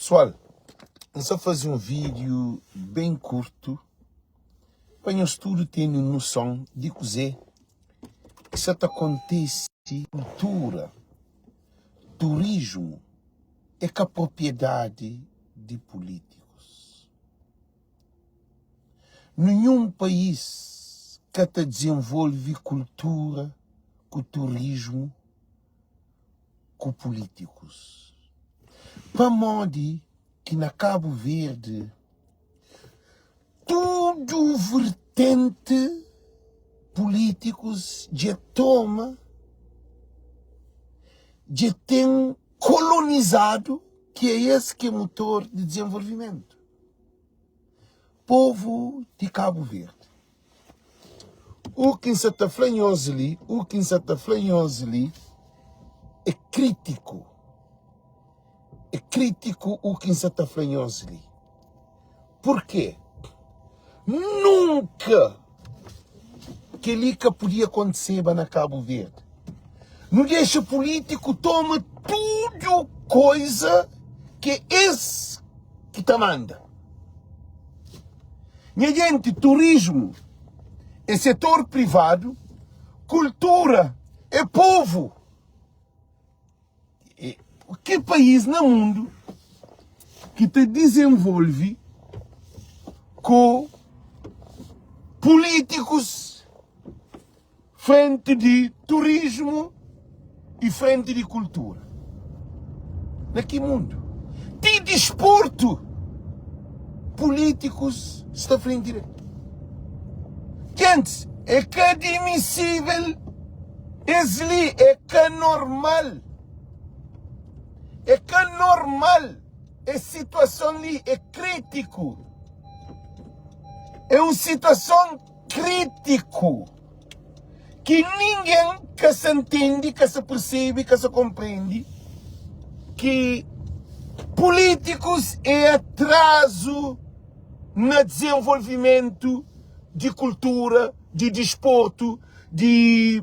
Pesoal, N sta faze un vídiu ben kurtu pa nhos tudu tene un noson di kuzê ki sta ta kontise. Kultura, turismu é ka propriedadi di pulítikus. Ninhun país ka ta dizenvolve kultura ku turismu ku pulítikus. Pamodi ki na Kabu Verdi tudu vertenti pulítikus dja toma, dja ten kolonizadu ki é es ki é mutor di dizenvolvimentu. Povu di Kabu Verdi, u ki N sa ta fla nhos li, u ki N sa ta fla nhos li é krítiku, é krítiku u ki N sa ta fla nhos li. Purkê? Nunka kel-li ka podia kontiseba na Kabu Verdi. Nu dexa pulítiku toma tudu koiza ki es ki ta manda. Nha jenti, turismu é setor privadu, kultura é povu. Ki país na mundu ki ta dizenvolve ku pulítikus frenti di turismu i frenti di kultura? Na ki mundu? Ti disportu pulítikus sta frenti del. Gentis, é ka admisível es li, é ka normal. É ka normal es situason li, é krítiku. É un situason krítiku ki ningen ka sa ntende, ka sa persebe, ka sa konprende ki pulítikus é atrazu na dizenvolvimentu di kultura, di disportu, di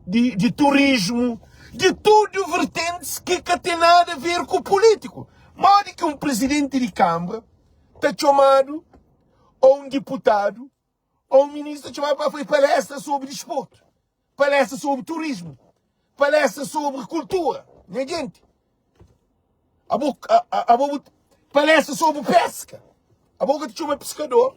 di, di turismu, di tudu vertentis ki ka ten nada a ver ku pulítiku. Modi ki un prizidenti di kanbra ta txomadu ô un diputadu ô un ministru ta txomadu pa faze palestra sobri disportu, palestra sobri turismu, palestra sobri kultura? Nha jenti, abo, abo bu palestra sobri peska, abo ka ta txoma piskador,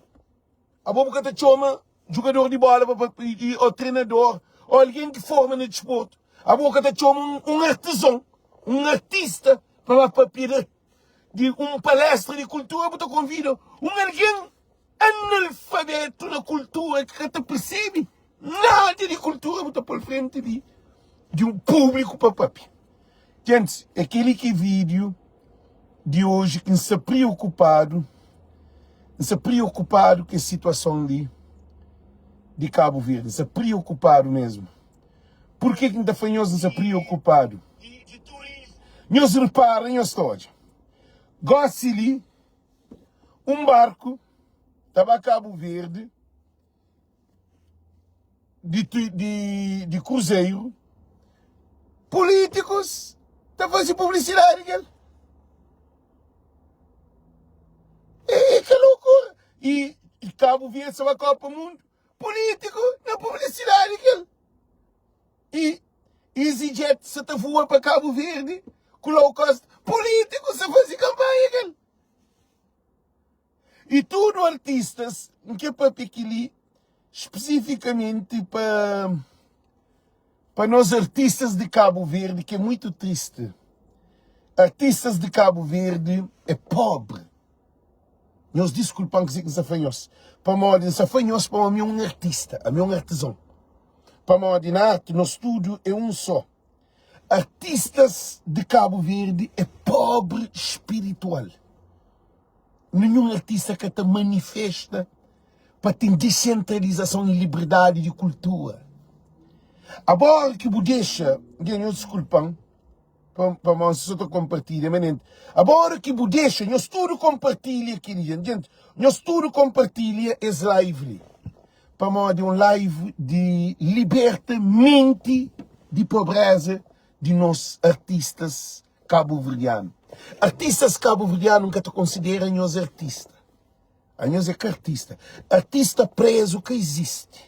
abo bu ka ta txoma Jugador di bola pa o trenador o algen ki forma na disportu, abo ka ta txoma un artizon, un artista pa ba papia di di un palestra di kultura, bu ta konvida un algen analfabetu na kultura ki ka ta persebe nada di kultura, bu ta pô-l frenti di di un públiku pa papia. Gentis, é kel-li ki é vídiu di oji ki N sta preokupadu, N sta preokupadu ku es situason li di Kabu Verdi, N sta preokupadu mesmu. Purke ki N ta fla nhos N sta preokupadu? Nhos repara, nhos ta odja, gosi li un barku ta ba Kabu Verdi, di, di, di Cruzeiro, políticos ta faze publicidade kel. É, é que loucura. E, e Cabo Verde só a Copa Mundo, político na publicidade kel. E EasyJet se ta voa para Cabo Verde, com low cost, político se faze campanha kel. E tudu artistas, N ke papia kili spesifikamenti pa pa nos artistas di Kabu Verdi ki é muitu tristi. Artistas di Kabu Verdi é pobri. Nhos diskulpa-m kuzê ki N sta fla nhos, pamodi N sta fla nhos pamodi ami é un artista, ami é un artizon. Pamodi na arti nos tudu é un só. Artistas di Kabu Verdi é pobri spiritual. Ninhun artista ka ta manifesta pa ten disentralizason y liberdadi di kultura. Abora ki bu dexa, nha nhos diskulpa-m, pamodi N sa ta konpartilha, ma nen, abora ki bu dexa, nhos tudu konpartilha kel-li, djenti, nhos tudu konpartilha es live li, pamodi é un live di liberta menti di pobreza di nos artistas kabuverdianu. Artistas kabuverdianu N ka ta konsidera nhos artista. Anhos é ka artista. Artista prezu ka izisti.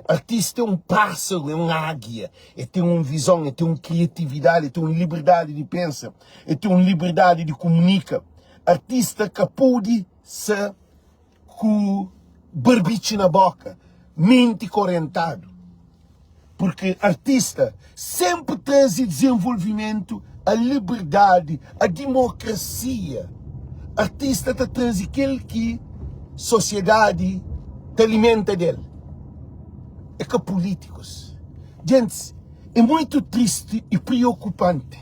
Artista é un pásaru, é un águia. É ten un vizon, é ten un kriatividadi, é ten un liberdadi di pensa, é ten un liberdadi di kumunika. Artista ka pode sa ku barbitxi na boka, menti ka orientadu. Purki artista senpri traze dizenvolvimentu, a liberdadi, a dimokrasia. Artista ta traze kel ki sosiedadi ta alimenta del. É ka pulítikus. Gentis, é muitu tristi i priokupanti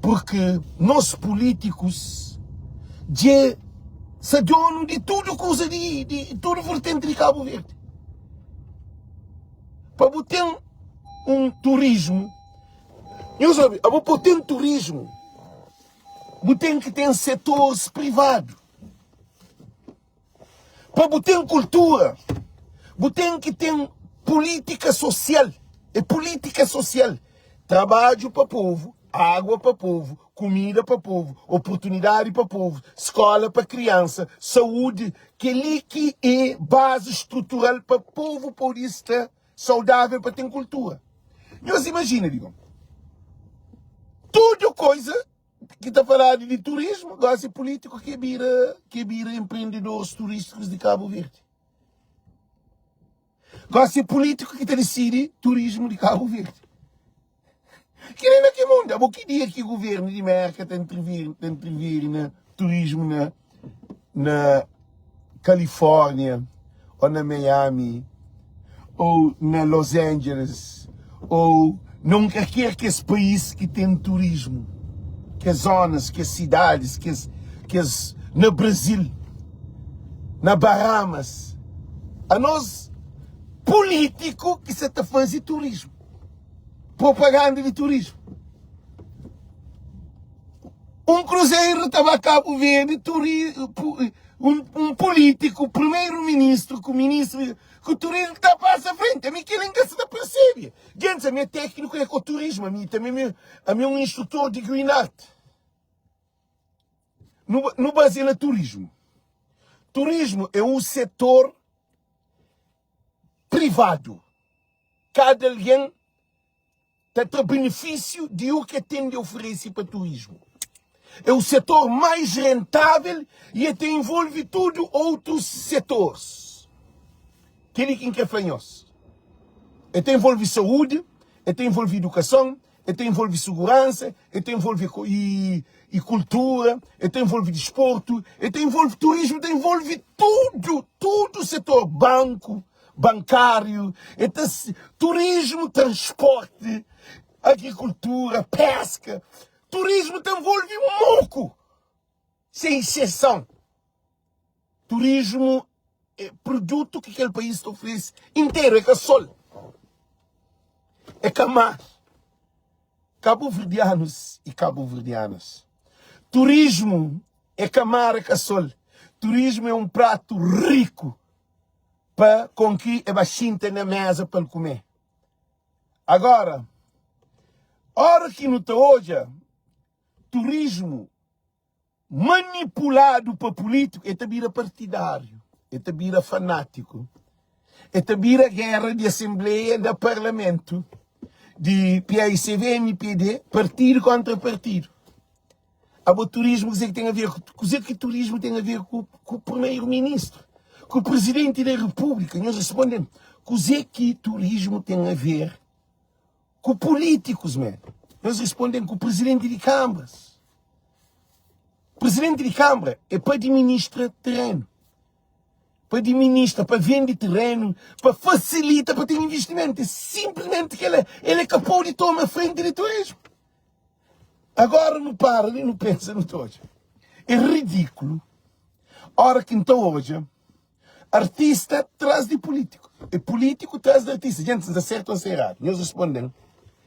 purki nos pulítikus dje sa donu di tudu kuza di tudu vertenti di Kabu Verdi. Pa bu ten un turismu, nhos obi, abo pa bu ten turismu, bu ten ki ten setores privadu. Pa bu ten kultura, bu ten ki ten pulítika sosial. É pulítika sosial. Trabadju pa povu, água pa povu, kumida pa povu, oportunidadi pa povu, skola pa kriansa, saúdi, kel-li ki é bazi strutural pa povu pode sta saudável pa ten kultura. Nhos imajina, digam, tudu koiza ki ta faladu di turismu, gosi pulítiku ke bira, ke bira empreendedoris turístikus di Kabu Verdi. Gosi é pulítiku ki ta disidi turismu di Kabu Verdi. Ki nem na ki mundu. Abo ki dia ki guvernu di Merka ta intervir, ta intervir na turismu na na Califórnia ou na Miami ou na Los Angeles ou na un kalker kes país ki ten turismu, kes zonas, kes sidadis, kes kes na Brasil, na Bahamas. Anos pulítiku ki sa ta faze turismu. Propaganda di turismu. Un kruzeru ta ba Kabu Verdi, turi, un, un pulítiku, primeru ministru ku ministru ku turismu ta pasa frenti. Ami kel-li N ka sa ta persebe. Gentis, ami é tékniku di ekoturismu, ami tanbe mi, ami é un instrutor di Green Art. Nu, nu bazia na turismu. Turismu é un setor privadu. Kada algen ta tra benefísiu di u ke ten di oferese pa turismu. É u setor mais rentável i e ta envolve tudu otus setores. Kel-li ki N kre fla nhos. E ta envolve saúdi, e ta envolve idukason, e ta envolve suguransa, e ta envolve i i kultura, e ta envolve disportu, e ta envolve turismu, ta envolve tudu, tudu setor, banku, bankáriu, e ta turismu, transporti, agrikultura, peska, turismu ta envolve moku, sen exseson. Turismu é produtu ki kel país ta oferese interu, é ka sol, é ka mar. Kabuverdianus i kabuverdianas, turismu é ka mar, é ka sol. Turismu é un pratu riku pa kon ki e ba xinta na meza pa el kume. Agora, ora ki nu ta odja turismu manipuladu pa pulítiku, e ta bira partidáriu, e ta bira fanátiku, e ta bira géra di asenbleia na parlamentu di PAICV, mpd, partidu kontra partidu. Abo turismu kuzê ki ten a ver ku kuzê ki turismu ten a ver ku ku primeiro ministro, ku presidenti da repúblika? Nhos responde-m, kuzê ki turismu ten a ver ku pulítikus mé? Nhos responde-m, ku presidenti di kanbras. Presidenti di kanbra é pa administra terenu, pa administra, pa vende terenu, pa fasilita pa ten investimentu. É sinplismenti kel-la. El é ka pode toma frenti di turismu. Agora nu para li nu pensa nu ta odja. É ridíkulu ora ki N ta odja artista tras di pulítiku e pulítiku tras di artista. Djenti, si N sta sertu o N sta eradu? Nhos responde-m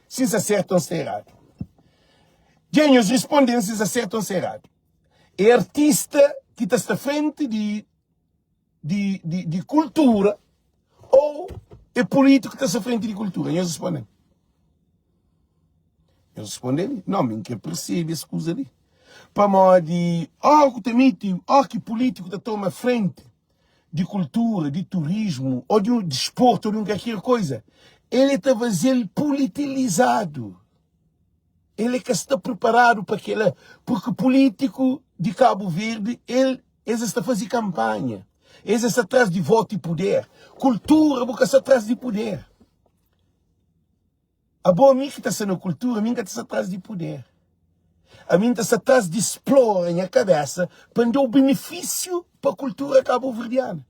si N sta sertu o N sta eradu. Dja nhos responde-m si N sta sertu o N sta eradu. É artista ki ta sta frenti di di di di kultura ou é pulítiku ki ta sta frenti di kultura? Nhos responde-m. Nhos responde-m, Nau, mi N ka persebe es kuza li. Pamodi óra ku ta mete, óra ki pulítiku ta toma frenti di kultura, di turismu, ô di un disportu, ô di un kalker koza, el e ta faze-l pulitilizadu. El e ka sta priparadu pa kela, purki pulítiku di Kabu Verdi, el, es es ta faze kanpanha, es es sta tras di votu i puder. Kultura, bu ka sta tras di puder. Abo mi ki ta sta na kultura, mi nka ta sta tras di puder. Ami nta sta tras di splora nha kabesa pa n dau benefisiu pa kultura kabuverdiana.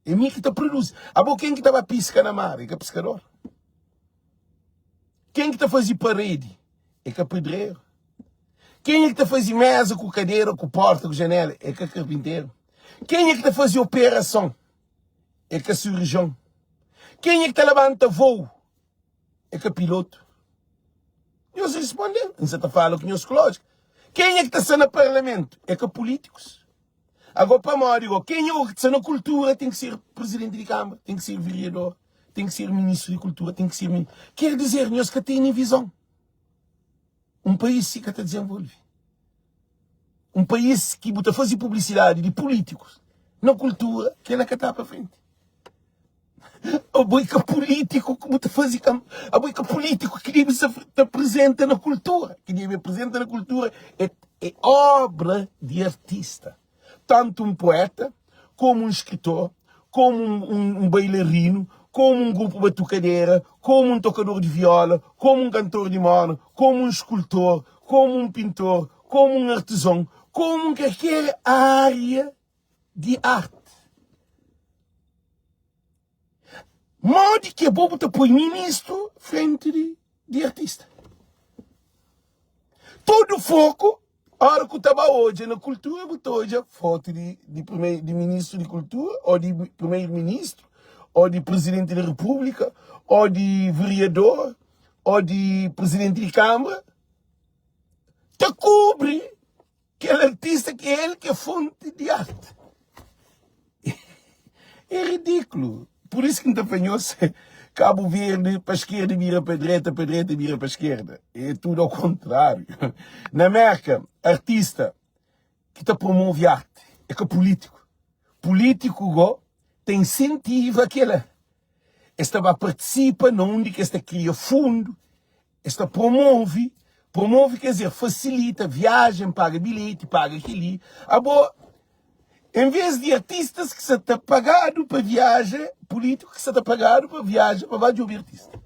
É mi ki ta produzi. Abo ken ki ta ba piska na mar? É ka piskador? Ken ki ta fazi paredi? É ka pedreru? Kenha ki ta fazi meza ku kadera, ku porta, ku janela? É ka karpinteru? Kenha ki ta fazi operason? É ka sirijon? Kenha ki ta labanta vou? É ka pilotu? Nhos responde-m, N sa ta fala ku nhos ku lójika. Kenha ki ta sta na parlamentu? É ka pulítikus? Agó pamodi go? Kenha ki ta sta na kultura ten ki ser prizidenti di kanbra, ten ki ser viriador, ten ki ser ministru di kultura, ten ki ser mini. Ker dizer, nhos ka tene vizon. Un país si ka ta dizenvolve. Un país ki bu ta faze publisidadi di pulítikus na kultura, kela ka ta pa frenti. Abo é ka pulítiku ki bu ta faze kam abo é ka pulítiku ki debe sa ta apresenta na kultura. Ki debe apresenta na kultura é é obra di artista. Tantu un pueta, komu un skritor, komu un un bailarinu, komu un grupu batukadera, komu un tokador di viola, komu un kantor di morna, komu un skultor, komu un pintor, komu un artizon, komu un kalker ária di arte. Modi ki abo bu ta poi ministru frenti di di artista? Tudu foku ora ku ta ba odja na kultura bu ta odja fotu di di primeiro di ministru di kultura ou di primeiro ministru ou di presidenti di repúblika ou di vereador ou di presidenti di kâmara ta kubri Kel artista ki é el ki é fonti di arte. É ridíkulu. Pur isu ki N ta fla nhos, Kabu Verdi pa skerda bira pa dreta, pa dreta bira pa skerda. É tudu ao kontráriu. Na Mérka, artista ki ta promove arte é ka pulítiku. Pulítiku go ta insentiva kela. Es ta ba partisipa na undi ki es ta kria fundu Es ta promove, promove quer dizer facilita viagem, paga bilhete, paga kel-li. Abo, em vez di artistas ki sa ta pagadu pa viaja, polítiku ki sa ta pagadu pa viaja pa ba djobe artista.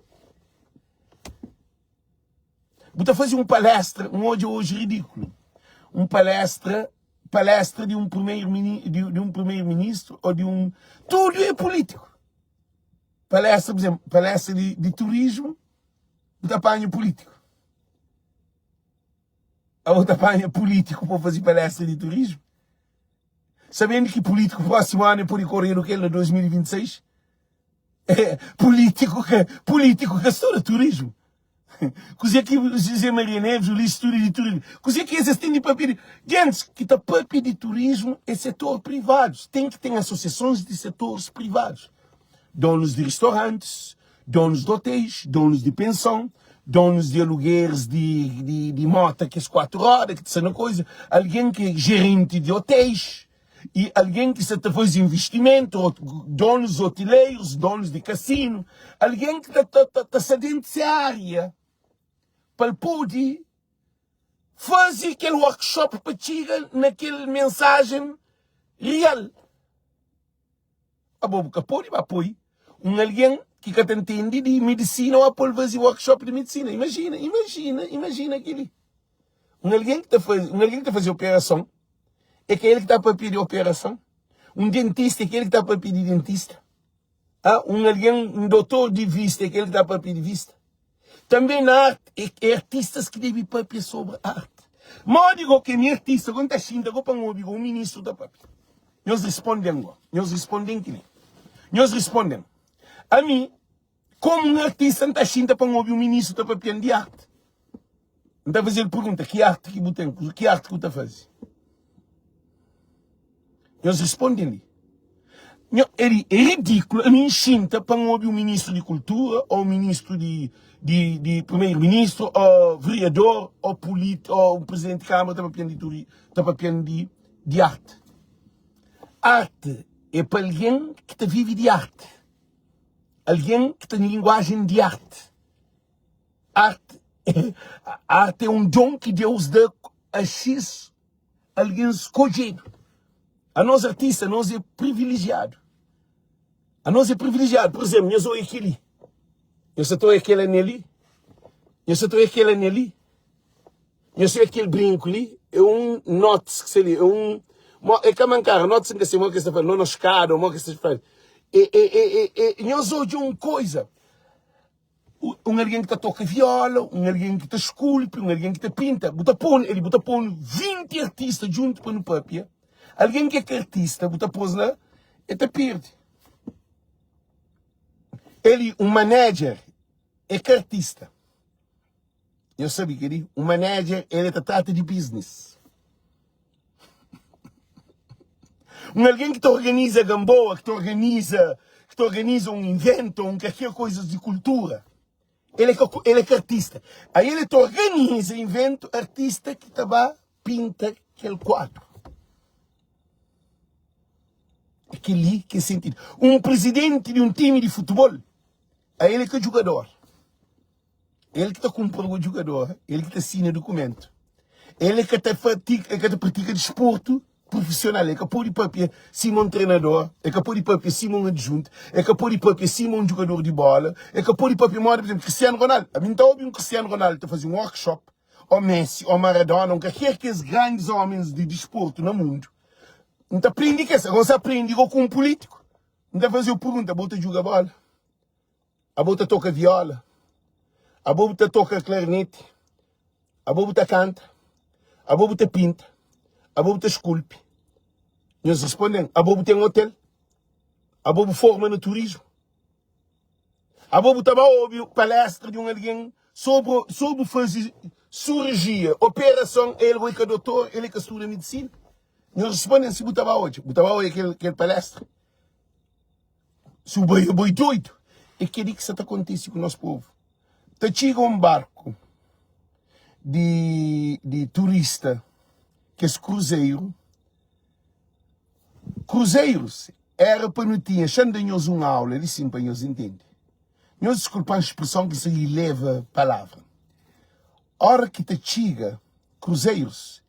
Bu ta faze un palestra, N odja oji ridíkulu, un palestra, palestra di un primeiro di un primeiro ministru ou di un, tudu é polítiku. Palestra, por exemplo, palestra di, di turismo, bu ta panha político. Ou ta panha político para fazer palestra de turismo. Sabendo que político próximo ano pode correr o que na 2026? É, político que político que estuda turismo. Kuzê ki José Maria Neves, Ulisses tudo di turismu. Kuzê ki es ten di papia di Gentis ki ta papia di turismu é setor privadus. Ten ki ten asosiasons di setores privadus. Donus di restaurantis, donus di hotéis, donus di penson, donus di alugueres di, di, di mota kes 4 roda ki ta sta na koisa, algen ki é gerenti di hotéis. E algen ki sa ta faze investimentu, donus otileirus, donus di kasinu, algen ki ta ta ta sta dentu se aria pa el pode faze kel workshop pa txiga na kel mensajen real. Abo bu ka pode ba poi un algen ki ka ta ntende di medisina ba pô-l faze workshop di medisina. Imajina, imajina, imajina kel-li. Un algen ki ta faze, un algen ki ta faze operason É kel ki ta papia di operason. Un dentista é kel ki ta papia di dentista. Ah, un algen, un dotor di vista é kel ki ta papia di vista. Tanbê na arte, é, é artistas ki debe papia sobri arte. Modi go ke mi artista, go N ta xinta go pa N obi go un ministru ta papia. Nhos risponde-m go. Nhos risponde-m ki li. Nhos risponde-m. Ami, komu un artista, N ta xinta pa N obi un ministru ta papia-m di arte. N ta faze-l pergunta, ki arti ki bu ten? Ki arti ki bu ta faze? Nhos responde-m li. Nho, é, é ridíkulu ami N xinta pa N obi un ministru di kultura ou un ministru di. di di primeiro ministro ou vereador ou político ou um presidente de câmara ta papian di turi ta papian di di arte. Arte é pa algen ki ta vive di arte, algen ki ten linguajen di arte. Arte arte é un don ki Deus da a xis algen skodjedu. Anos artista, anos é privilejiadu. Anos é privilejiadu. Pur izénplu, nhos odja kel-li. Nhos sa ta odja kel anel li? Nhos sa ta odja kel anel li? Nhos odja kel brinku li? É un notis ki sta li. É un. É ka mankara, notis N ka sai modi ki es ta fla, nonoskada ô modi ki es ta fla. É, é, é, é, é, nhos odja un koza. Un algen ki ta toka viola, un algen ki ta skulpi, un algen ki ta pinta. Bu ta pô-nu, eli, bu ta pô-nu 20 artista djuntu pa nu papia. Algen ki é ka artista, bu ta pô-s la, el ta perde. Eli, un manager é ka artista. Nhos sabe kel-li? Un manager, el ta trata di business. Un algen ki ta organiza Gamboa, ki ta organiza, ki ta organiza un invento, un kalker koizas di kultura, el é ka, el é ka artista. Aí el ta organiza invento, artista ki ta ba pinta kel kuadru. É kel-li ki é sentidu. Un prizidenti di un timi di futebol, a el é ka djugador. El ki ta kunpra bu djugador, el ki ta sina dukumentu. El é ka ta pratika, el ka ta pratika disportu prufisional, el ka pode papia sima un trenador, el ka pode papia sima un adjuntu, el ka pode papia sima un djugador di bola, el ka pode papia moda, pur izénplu, Cristiano Ronaldo. Ami N ta obi un Cristiano Ronaldo ta faze un workshop, ô Messi, ô Maradona, un kalker kes grandis ómens di disportu na mundu. N ta prende kes. Agora, N sa prende go ku un pulítiku. N ta faze-u pergunta, bo ta djuga bola? Abo ta toka viola? Abo bu ta toka klarineti? Abo bu ta kanta? Abo bu ta pinta? Abo bu ta skulpi? Nhos responde-m, abo bu ten otel? Abo bu forma na turismu? Abo bu ta ba obi palestra di un algen sobri sobri faze surjia, operason, el bo é ka dotor, el é ka studa medisina? Nhos responde-m si bu ta ba odja, bu ta ba odja kel kel palestra? Si bu bai, bai doidu. É kel-li ki sa ta kontise ku nos povu. Ta txiga un barku di, di turista, kes kruzeru. Kruzerus éra pa nu tinha. Xa-m da nhos un aula li sin pa nhos intende. Nhos diskulpa-m spreson ki sa ileva palavra. Óra ki ta txiga kruzerus,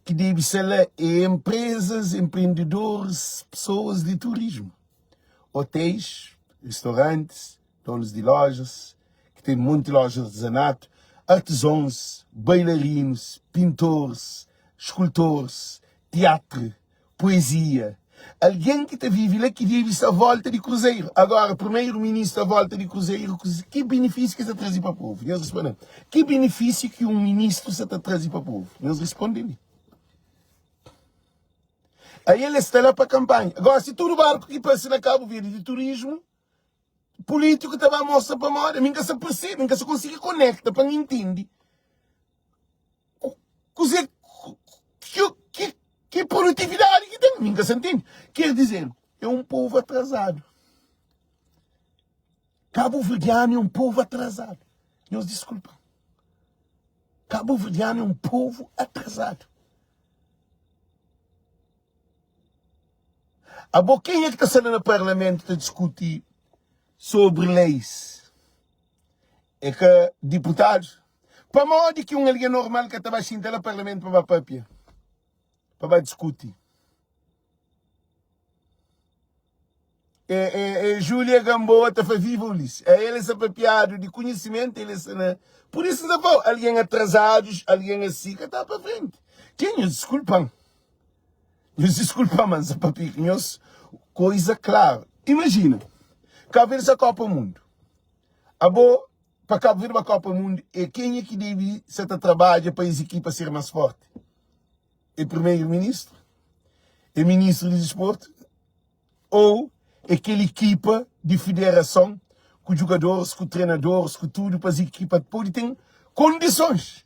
ki debe sta la é enprezas, enprendedoris, pesoas di turismu, otéis, restaurantis, donus di lojas, ki ten monti lojas di artezanatu, artezons, bailarinus, pintoris, skultoris, tiatru, poezia. Algen ki ta vive la ki debe sta volta di kruzeru. Agora, primeru ministru a volta di kruzeru, ki benefisiu ki el sta traze pa povu? Nhos responde-m. Ki benefisiu ki un ministru sta ta traze pa povu? Nhos responde-m. Aí el sta la pa kanpanha. Agora, si tudu barku ki pasa na Kabu Verdi di turismu, pulítiku ta ba mostra pamodi. Mi N ka sa persebe, N ka sa konsigi konekta pa N intende. Kuzê ki, ki produtividadi ki ten? Mi N ka sa ntende. Ker dizer, é un povu atrasadu. Kabuverdianu é un povu atrasadu. Nhos diskulpa-m. Kabuverdianu é un povu atrasadu. Abo kenha ki ta sta la na parlamentu ta diskuti sobri leis? É ka diputadus? Pamodi ki un algen normal ka ta ba xinta la parlamentu pa ba papia, pa ba diskuti? É, é, é Júlia Gamboa ta fla viva Ulisses. É ele sta papiadu di konhisimentu, ele sta na. Por isso N ta fla, algen atrasadus, algen asi ka ta pa frenti. Ke nhos diskulpa-m. Nhos diskulpa-m, ma N sta papia ku nhos koisa klaru. Imajina, Kabu Verdi sta Kopa Mundu. Abo, pa Kabu Verdi ba Kopa Mundu, é kenha ki debe sa ta trabadja pa es ekipa ser más forti? É primeiro-ministru? É ministru di disportu? Ou é kel ekipa di federason ku djugadoris, ku trenadoris, ku tudu pa es ekipa pode ten kondisons?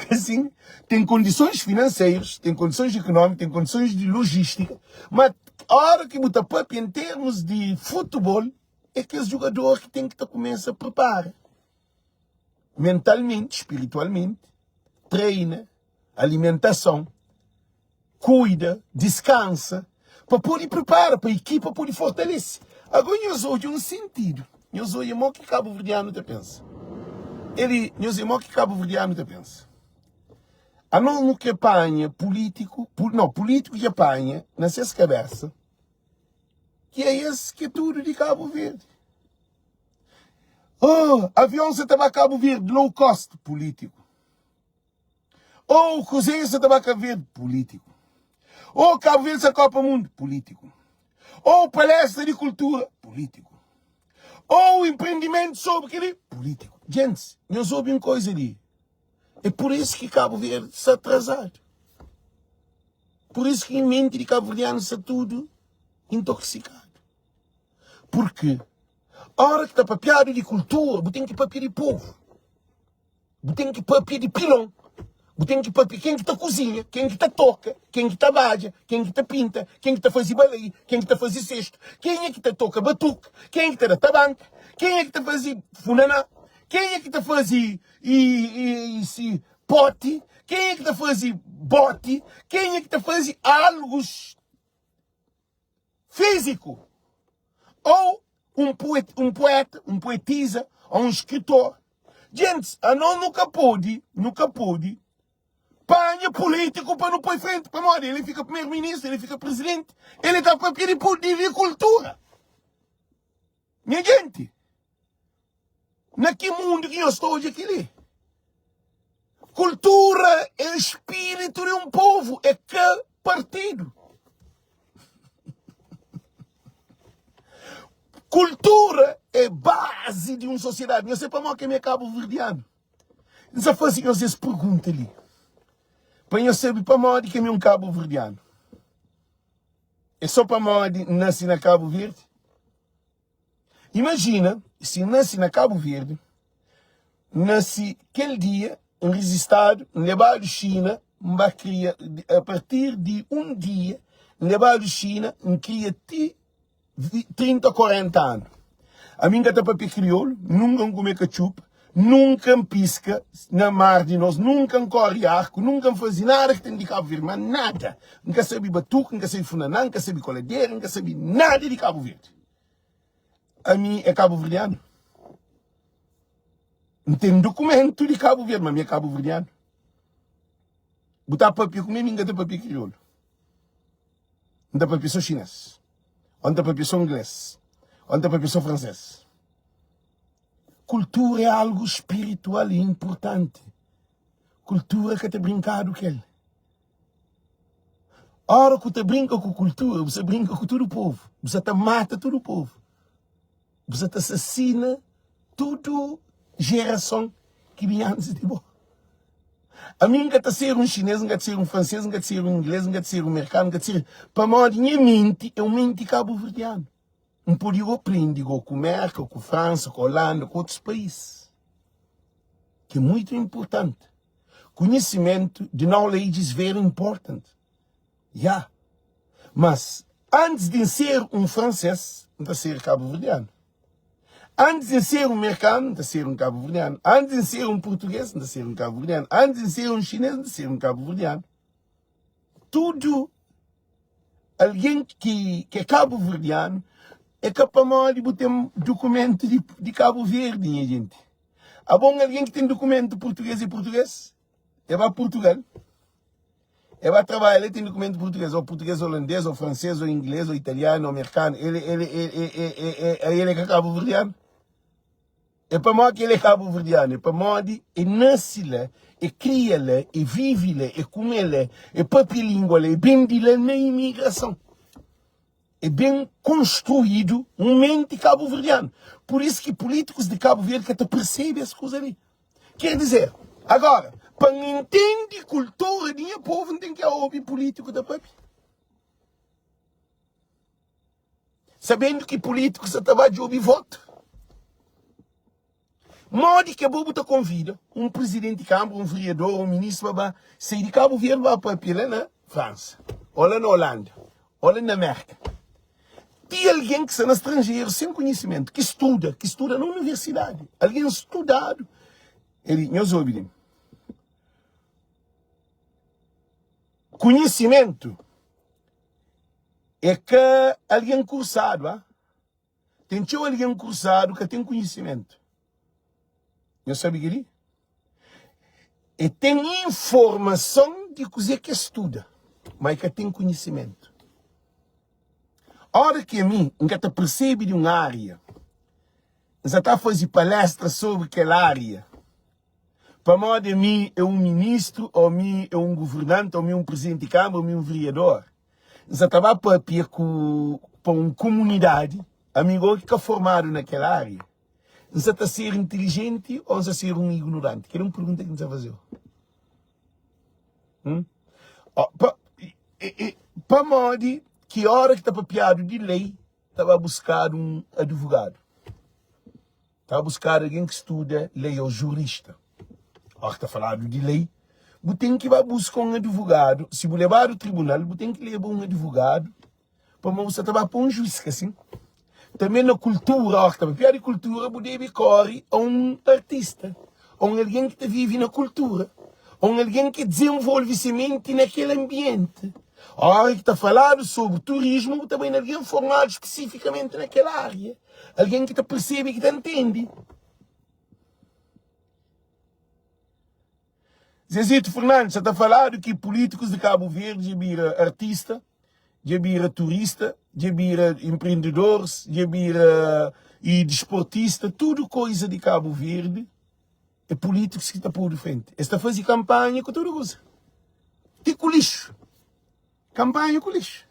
Asin, ten kondisons finanseirus, ten kondisons ikunómiku, ten kondisons di lojistika, ma óra ki bu ta papia en termus di futebol, é kes djugador ki ten ki ta kumesa pripara. Mentalmenti, spiritualmenti, treina, alimentason, kuida, diskansa, pa pode pripara, pa ekipa pode fortalese. Ago nhos odja un sentidu, nhos odja mo ki kabuverdianu ta pensa. Eli, nhos odja mo ki kabuverdianu ta pensa. Anos nu kre panha pulítiku, no, pulítiku dja panha na ses kabesa ki é es ki é tudu di Kabu Verdi. Oh, avion sa ta ba Kabu Verdi, low cost, pulítiku. Oh, kruzeru sa ta ba Kabu Verdi, pulítiku. Oh, Kabu Verdi sa Kopa Mundu, pulítiku. Oh, palestra di kultura, pulítiku. Oh, empreendimentu sobri kel-li, pulítiku. Gentis, nhos obi un koza li. É por isso ki Cabo Verde sta atrasado. Por isso ki menti di cabo-verdiano sta tudo intoxicado. Porque ora ki ta papiado di cultura, bu ten ki papia di povo. Bu ten ki papia di pilon. Bu ten ki papia ken ki ta kuzinha, ken ki ta toka, ken ki ta badja, ken ki ta pinta, ken ki ta faze balai, ken ki ta faze sestu, kenha ki ta toka batuka, ken ki ta da tabanka, kenha ki ta faze funaná, kenha ki ta faze i si poti, kenha ki ta faze boti, kenha ki ta faze algus físiku, ou un poeta, un poeta, un poetisa, ou un skritor. Gentis, anos nu ka pode, nu ka pode panha pulítiku pa nu poi frenti, pamodi ele fika primeru-ministru, ele fika presidenti, ele ta papia di di kultura. Nha genti, na ki mundu ki nhos sta odja kel-li? Kultura é spiritu di un povu, é ka partidu. Kultura é bazi di un sosiedadi. Nhos sabe pamodi ki mi é kabuverdianu? N sa faze nhos es pergunta li, pa nhos sabe pamodi ki mi é un kabuverdianu. É só pamodi N nase na Kabu Verdi? Imajina si N nase na Kabu Verdi, N nase kel dia, N rizistadu, N lebadu Xina, N ba kria, a partir di un dia, N lebadu Xina, N kria ti 30 o 40 anu. Ami N ka ta papia kriolu, nunka N kume katxupa, nunka N piska na mar di nos, nunka N kori arku, nunka N faze nada ki ten di Kabu Verdi, ma nada! N ka sabe batuku, N ka sabe funaná, N ka sabe koladera, N ka sabe nada di Kabu Verdi. Ami é kabuverdianu. N ten dukumentu di Kabu Verdi, ma ami é kabuverdianu. Bu ta papia ku mi, mi N ka ta papia kriolu. N ta papia so xinês, ô N ta papia so inglês, ô N ta papia so fransês. Kultura é algu spiritual i inpurtanti. Kultura ka ta brinkadu ku el. Ora ku ta brinka ku kultura, bu sta brinka ku tudu povu, bu sta ta mata tudu povu, bu sta ta asasina tudu jerason ki bin antis di bo. Ami N ka ta ser un xinês, N ka ta ser un fransês, N ka ta ser un inglês, N ka ta ser un merkanu, N ka ta ser. Pamodi nha menti é un menti kabuverdianu. N pode go prende go ku Merka, ku Fransa, ku Holanda, ku otus país. Ki é muitu inpurtanti. Konhisimentu di knowledge is very important. Ya. Mas antis di N ser un fransês, N ta ser kabuverdianu. Antis di N ser un merkanu, N ta ser un kabuverdianu. Antis di N ser un purtugês, N ta ser un kabuverdianu. Antis di N ser un xinês, N ta ser un kabuverdianu. Tudu algen ki é kabuverdianu é ka pamodi bu ten dukumentu di Kabu Verdi, nha jenti. Abo un algen ki ten dukumentu purtugês é purtugês? É ba Purtugal. É ba trabalha, ele tem documento português, ou português holandês, ou francês, ou inglês, ou italiano, ou americano. Ele, ele, ele, ele, ele, ele é cabo-verdiano. É pamodi ki el é cabo-verdiano, é pamodi é nasi la, é kria la, é vive la, é kume la, é papia língua la, é ben di la na imigrason. É ben konstruídu un menti kabuverdianu. Pur isu ki pulítikus di Kabu Verdi ka ta persebe es kuza li. Ker dizer, agora, pa N intende kultura di nha povu, N ten ki obi pulítiku ta papia. Sabendu ki pulítiku sa ta ba djobe votu. Modi ki abo bu ta konvida un prizidenti di kanbra, un veriador, un ministru pa ba sai di Kabu Verdi ba papia la na Fransa, o la na Olanda, o la na Merka? Ti algen ki sta na stranjeru sen konhisimentu, ki studa, ki studa na universidadi, algen studadu. El, nhos obi li. Konhisimentu é ka algen kursadu, ah. Ten txeu algen kursadu ka ten konhisimentu. Nhos sabe kel-li? E ten informason di kuzê ki es studa, má e ka ten konhisimentu. Óra ki ami N ka ta persebe di un ária, N sa ta faze palestra sobri kel ária, pamodi ami é un ministru, ô ami é un governanti, ô ami é un prizidenti di kánmara, ô ami é un veriador, N sa ta ba pâpia ku pa un kumunidadi, ami gó ki ka formadu na kel ária, N sa ta ser intilijenti ô N sa ser un ignoranti? Kel é un pergunta ki N sa faze-u. Hum? Oh, pa, e, e, pamodi ki óra ki ta papiadu di lei ta ba buskadu un advogadu? Ta buskadu algen ki studa lei ô jurista. Óra ki ta faladu di lei, bu ten ki ba buska un advogadu. Si bu lebadu tribunal, bu ten ki leba un advogadu Pamodi bu sta ta ba pa un juís, ka sin? Tanbê na kultura, óras ki ta papiadu di kultura, bu debe kóre a un artista, a un algen ki ta vive na kultura, a un algen ki dizenvolve se menti na kel anbienti. Óras ki ta faladu sobri turismu, bu ta bai na algen formadu spesifikamenti na kel ária, algen ki ta persebe, ki ta ntende. Zezito Fernandes, Sa ta faladu ki pulítikus di Kabu Verdi dja bira artista, dja bira turista, dja bira empreendedoris, dja bira i disportista, tudu koiza di Kabu Verdi é pulítikus ki ta podu frenti. Es ta fazi kanpanha ku tudu kuza, ti ku lixu. Kanpanha ku lixu.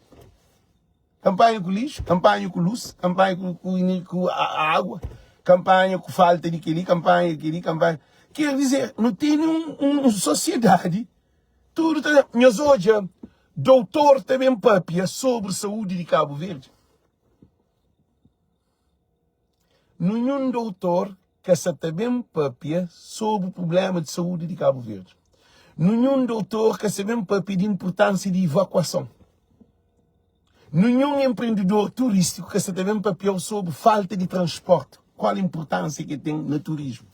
Kanpanha ku lixu, kanpanha ku lus, kanpanha ku, ku, ku água, kanpanha ku falta di kel-li, kanpanha di kel-li, kanpanha. Quer dizer, nu tene un, un, un sosiedadi, tudu ta. Nhos odja, doutor ta ben papia sobri saúdi di Kabu Verdi. Ninhun doutor ka sa ta ben papia sobri prublema di saúdi di Kabu Verdi. Ninhun doutor ka sa ben papia di inpurtansia di ivakuason. Ninhun enprendidor turistiku ka sa ta ben papiau sobri falta di transporti, kual inpurtansia ki ten na turismu.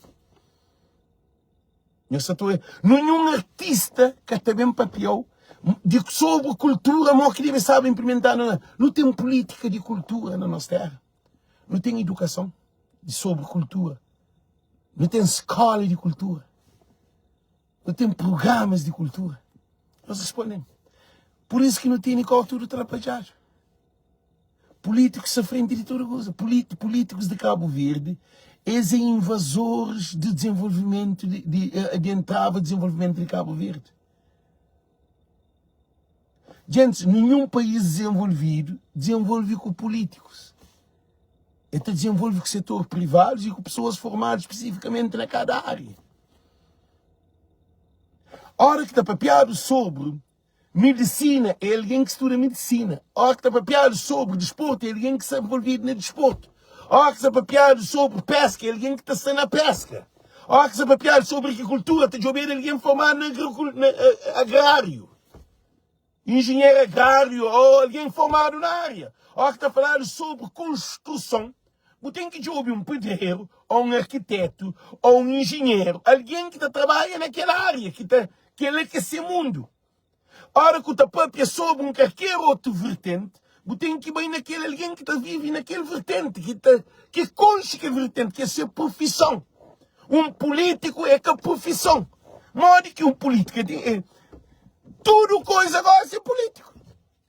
Nhos sa ta obi? Ninhun artista ka ta ben papiau di sobri kultura mo ki debe staba inplimentadu na. Nu ten pulitika di kultura na nos tera. Nu ten idukason di sobri kultura. Nu ten skola di kultura. Nu ten prugramas di kultura. Nhos responde-m. Pur isu ki nu tene kau tudu trapadjadu. Pulítikus sta frenti di tudu kuza. Pulítikus di Kabu Verdi, es é invazoris di dizenvolvimentu di, di, di entrava dizenvolvimentu di Kabu Verdi. Gentis, ninhun país dizenvolvidu dizenvolve ku pulítikus. El ta dizenvolve ku setor privadus i ku pesoas formadu spesifikamenti na kada ária. Ora ki ta papiadu sobri medisina, é algen ki studa medisina. Ora ki ta papiadu sobri disportu, é algen ki sta envolvidu na disportu. Ora ki ta papiadu sobri peska, é algen ki ta sta na peska. Ora ki ta papiadu sobri agrikultura, ta djobedu algen formadu na agráriu. Injinheru agráriu ô algen formadu na ária. Óras ki ta faladu sobri konstruson, bu ten ki djobe un pedreru ô un arkitétu ô un injinheru, algen ki ta trabadja na kel ária, ki ta kel-la ki é se mundu. Óras ki bu ta pâpia sobri un kalker otu vertenti, bu ten ki bai na kel algen ki ta vive na kel vertenti, ki ta ki konxe kel vertenti, ki é se profison. Un pulítiku é ka profison. Modi ki un pulítiku é? Tudu koiza gosi é pulítiku.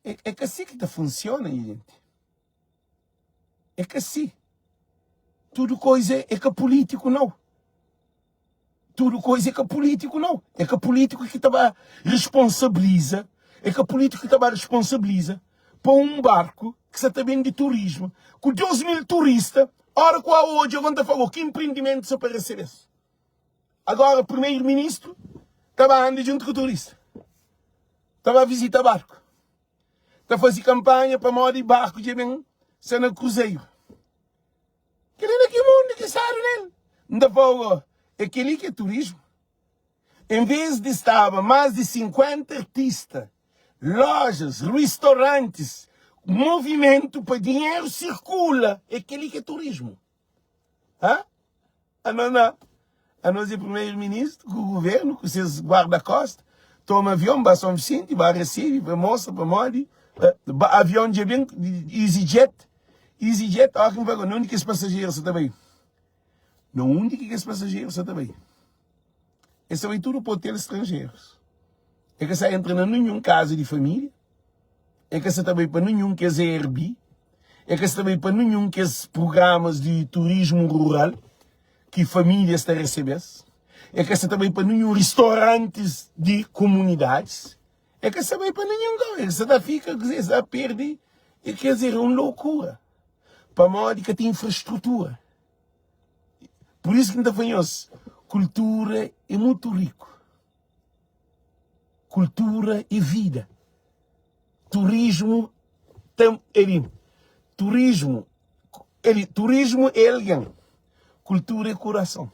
É, é ka si ki ta funsiona, nha jenti. É ka si. Tudu koiza é ka pulítiku, nau. Tudu koiza é ka pulítiku, nau. É ka pulítiku ki ta ba responsabiliza, é ka pulítiku ki ta ba responsabiliza pa un barku ki sa ta ben di turismu ku 2.000 turista, ora ku a odja, ta fla, ki empreendimentu sa pa resebe-s? Agora primeiro ministro ta ba anda djuntu ku turista, ta ba visita barku, ta faze kampanha pamodi barku dja ben sta na kruzeiro. Kel-li na ki mundu ki stadu nel? N ta fla-u go, é kel-li ki é turismu? En vez di staba más di 50 artista, lojas, ristorantis, movimentu pa dinheru sirkula, é kel-li ki é turismu? Hã? Ananá. Anos é primeiro ministro ku governo ku ses guarda costa toma avion ba São Vicente ba recebe pa mostra pamodi ba avion dja ben EasyJet EasyJet ora ki N fla na undi kes pasajeru sa ta bai na undi ki kes pasajeru sa ta bai es ta bai tudu pa hotel stranjerus e ka sa entra na ninhun kaza di familia. E ka sa ta bai pa ninhun kes Airbnb, e ka sa ta bai pa ninhun kes prugramas di turismu rural ki famílias ta resebe-s, e ka sa ta bai pa ninhun ristorantis di kumunidadis, e ka sa bai pa ninhun kau, e sa ta fika, kuzê, sa ta perde, e ker dizer, é un lokura, pamodi ka ten infrastrutura. Pur isu ki N ta fla nhos, kultura é mutu riku. Kultura e vida. Turismu tem eli turismu eli turismu é algen, kultura é kurason.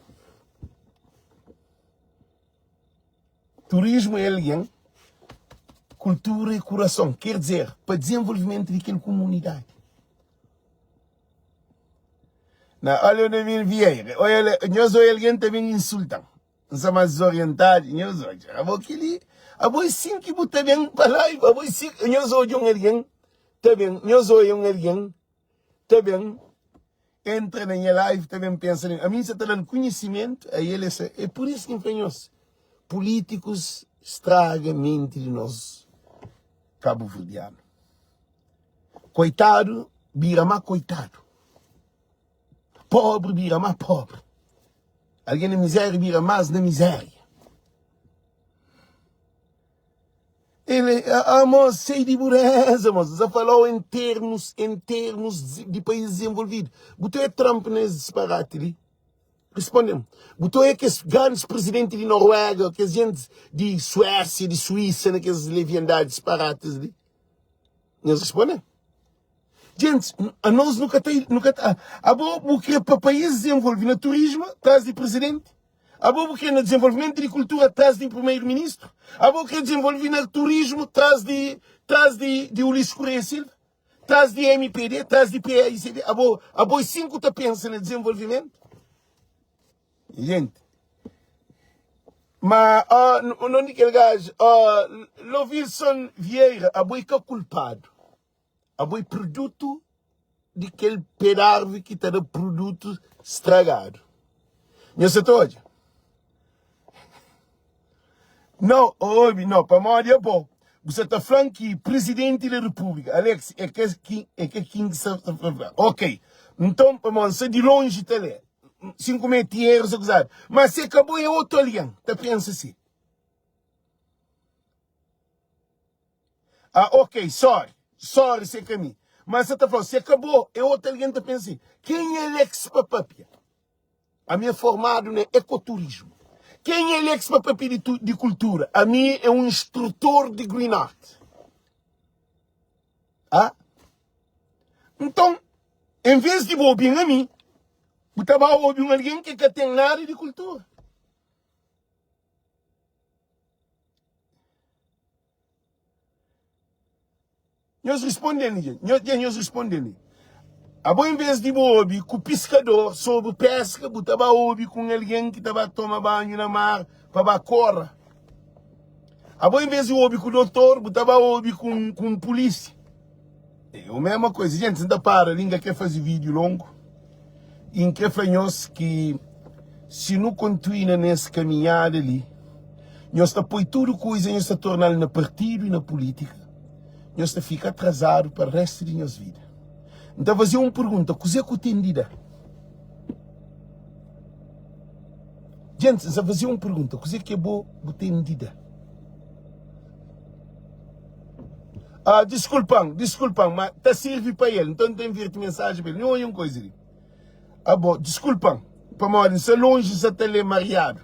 Turismu é algen, kultura é kurason. Ker dizer, pa dizenvolvimentu di kel kumunidadi. Na, olha o Namir Vieira, olha, nhos oi algen ta ben insulta-m. N sta más dizorientadu, nhos odja. Abo kel-li, abo é sin ki bu ta ben pa live, abo é sin, nhos odja un algen ta ben, nhos odja un algen ta ben entra na nha live, ta ben pensa na mi. Ami N sa ta da-l konhisimentu, a el é sa. É pur isu ki N fla nhos, pulítikus straga menti di nos kabuverdianu. Koitadu bira má koitadu. Pobri bira má pobri. Algen na mizéria bira más na mizéria. Ele, ah, mos, sei di bureza, mos. Nsa falou em termos, em termos di país desenvolvido. Bu ta é Trump na es disparate li? Responde-m. Bu ta é kes grandes presidente di Noruega, kes gente di Suécia, di Suíça, na kes leviandades disparates li? Nhos responde-m. Gentis, anos nu ka ta, nu ka ta, abo bu kre pa país desenvolve na turismo tras di presidente? Abo bu kre na desenvolvimento di kultura tras di primeiro ministro? Abo kre desenvolve na turismo tras di, tras di, di Ulisses Correia Silva? Tras di MPD, tras di PAICD? Abo, abo é sim ku ta pensa na desenvolvimento? Gente, ma oh, o nome di kel gajo, oh, Lovilson Vieira, abo é ka kulpado. Abo é produtu di kel pé di arvi ki ta da produtu stragadu. Nhos sa ta odja? Nau, obi, nau, pamodi abo, bu sa ta fla-m ki Prizidenti di Repúblika, Alex, é ka ki, é ka kin ki sa ta fla. Ok, nton, pamodi N sta di lonji ta lé, si N kumete erus, akuzadu, ma si é ka bo, é otu algen ta pensa si. Ah ok, sorry, sorry se ka mi. Mas sa ta flau, se ka bo, é otu algen ta pensa si. Ken é Alex pa papia? Ami é formadu na ekoturismu. Ken é Alex pa papia di, di kultura? Ami é un instrutor di Green Art. Ah? Nton, en vez di bo obi-m ami, bu ta ba obi un algen ki ka ten nada di kultura. Nhos responde-m li, nhos, dja nhos responde-m li. Abo en vez di bu obi ku piskador sobri peska, bu ta ba obi ku un algen ki ta ba toma banhu na mar pa ba kora. Abo en vez di obi ku dotor, bu ta ba obi ku un, ku un pulísia. É o mesma coisa. Gente, N ta para li, N ka kre faze vídeo longo. E N kre fla nhos ki si nu kontuina nes kaminhada li, nhos ta poi tudu kuza, nhos ta torna-l na partidu e na pulítika, nhos ta fika atrasadu pa restu di nhos vida. N ta faze un pergunta, kuze ku ten di da? Gente, N ta faze un pergunta, kuze ki bo bu ten di da? Ah, diskulpa-m, diskulpa-m, ma ta sirvi pa el. Nton, N ta inverti mensajen pa el. Nhu oja un koisa li. Abo, diskulpa-m, pamodi N sta lonji, N sta ta lé mariadu.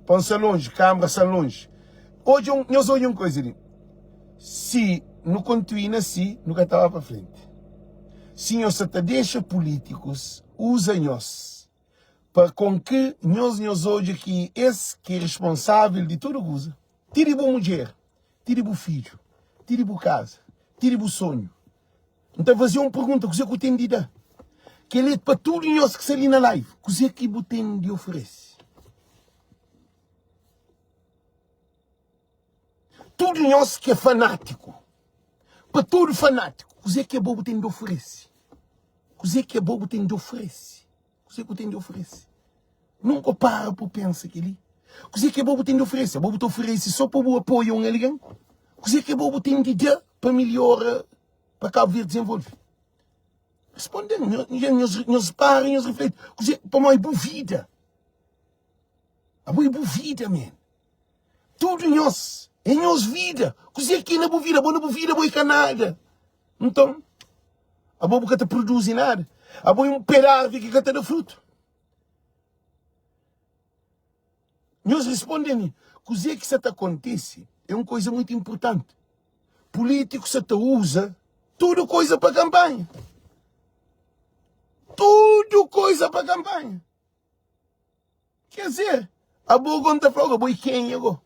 Pa N sta lonji, kanbra sta lonji. Odja un, nhos odja un koisa li. Si nu kontinuina si, nu ka ta ba pa frenti. Si nhos sta ta dexa pulítikus uza nhos pa kon ki nhos nhos odja ki es ki é responsável di tudu kuza, ti di bu mudjer, ti di bu fidju, ti di bu kaza, ti di bu sonhu. N ta faze un pergunta, kuzê ku ten di da? Kel-li é pa tudu nhos ki sta li na live, kuzê ki bu ten di oferese? tudu nhos ki é fanátiku, pa tudu fanátiku, kuzê ki abo bu ten di oferese? Kuzê ki abo bu ten di oferese? Kuzê ki bu ten di oferese? Nunka bu para pa bu pensa kel-li. Kuzê ki abo bu ten di oferese? Abo bu ta oferese sô pa bu apoia un algen? Kuzê ki abo bu ten di da pa melhora, pa Kabu Verdi dizenvolve? Responde-m, nhos para, nhos refleti. Kuzê? Pamodi bu vida. Abo é bu vida, man. Tudu nhos é nhos vida. Kuzê ki é na bu vida? Abo na bu vida, abo é ka nada. Nton, abo bu ka ta produzi nada. Abo é un pé di arvi ki ka ta da frutu. Nhos responde-m, kuzê ki sa ta kontise é un koza mutu inportanti. Pulítiku sa ta uza tudu koza pa kanpanha. Tudu koza pa kanpanha. Quer dizer, abo go nta flau abo é kenha go?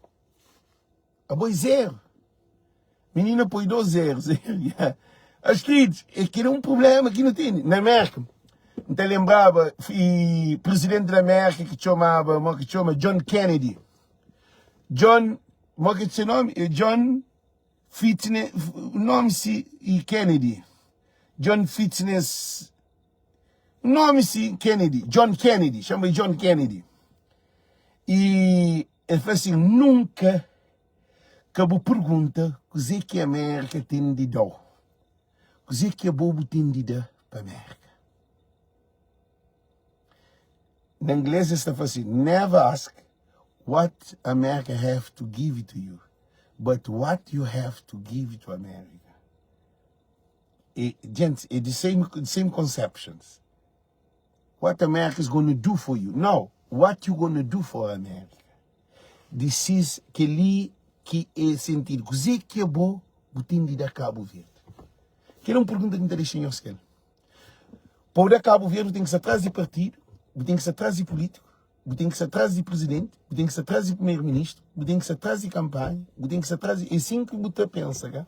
Abo é zero. Menina põe dois zeros. As queridos, é que é um problema que não tem. Na América, não te lembrava, e presidente da América que chamava, que chama John Kennedy. John, como é que é seu nome? É John Fitness, nome se e Kennedy. John Fitness Nomi si Kennedy, John Kennedy, chama John Kennedy. E el fla assim, nunka ka bu pergunta kuzê ki Amérika ten di da-u, kuzê ki abo bu ten di da pa Amérika. Na inglês es ta fla assim, never ask what America have to give to you, but what you have to give to America. E, gente, é the same, same conceptions. What America is gonna do for you? No, what you gonna do for America? This is kel-li ki é sentidu. Kuzê ki abo bu ten di da Kabu Verdi? Kel é un pergunta ki N ta dexa nhos kel. Pa bu da Kabu Verdi, bu ten ki sta tras di partidu, bu ten ki sta tras di pulítiku, bu ten ki sta tras di prizidenti, bu ten ki sta tras di primeru-ministru, bu ten ki sta tras di kanpanha, bu ten ki sta tras di... É sin ki bu ta pensa, ka?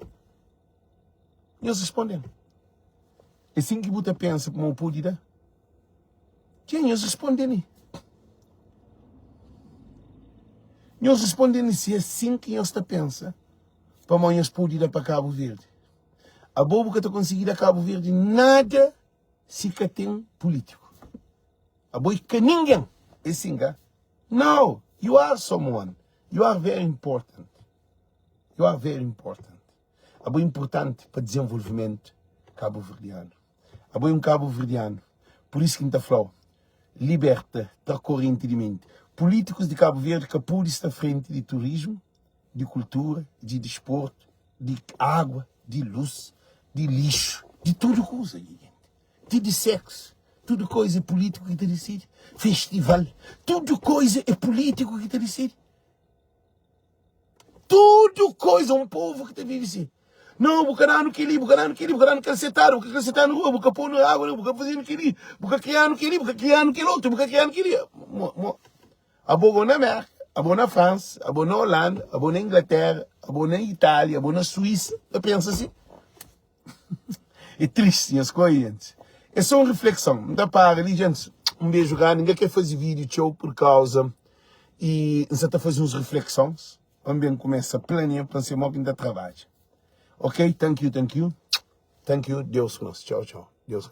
Nhos responde-m. É sin ki bu ta pensa ma bu pode da? Txê, nhos responde-m. Nhos responde-m si é sin ki nhos ta pensa pamodi nhos pode da pa Kabu Verdi. Abo bu ka ta konsigi da Kabu Verdi nada si ka ten pulítiku. Abo é ka ningen. É sin ka? No, you are someone. You are very important. You are very important. Abo é inpurtanti pa dizenvolvimentu kabuverdianu. Abo é un kabuverdianu. Pur isu ki N ta fla-u, liberta, tra korenti di menti. Pulítikus di Kabu Verdi ka pode sta frenti di turismu, di kultura, di disportu, di água, di lus, di lixu, di tudu kuza, nha genti. Ti di seksu, tudu koza é pulítiku ki ta disidi. Festival, tudu koza é pulítiku ki ta disidi. Tudu koza, un povu ki ta vive si. Não, bu ka danu kel-li, bu ka danu kel-li, bu ka danu kalsetadu, bu ka kalsetanu rua, bu ka ponu água, bu ka fazenu kel-li, bu ka krianu kel-li, bu ka krianu kel otu, bu ka krianu kel-li. Abo go na Merka, abo na Fransa, abo na Holanda, abo na Inglaterra, abo na Itália, abo na Suíça, ta pensa si? É triste nhas koientes. É só un reflexão. N ta para li, gente. Um beijo grande. N ka quer fazer vídeo txeu por causa e N sa ta fazer uns reflexões. Pa N ben começa a planear pa N ser mo ki N ta trabadja. Ok? Thank you, thank you. Thank you. Deus ku nos. Tchau, tchau. Deus.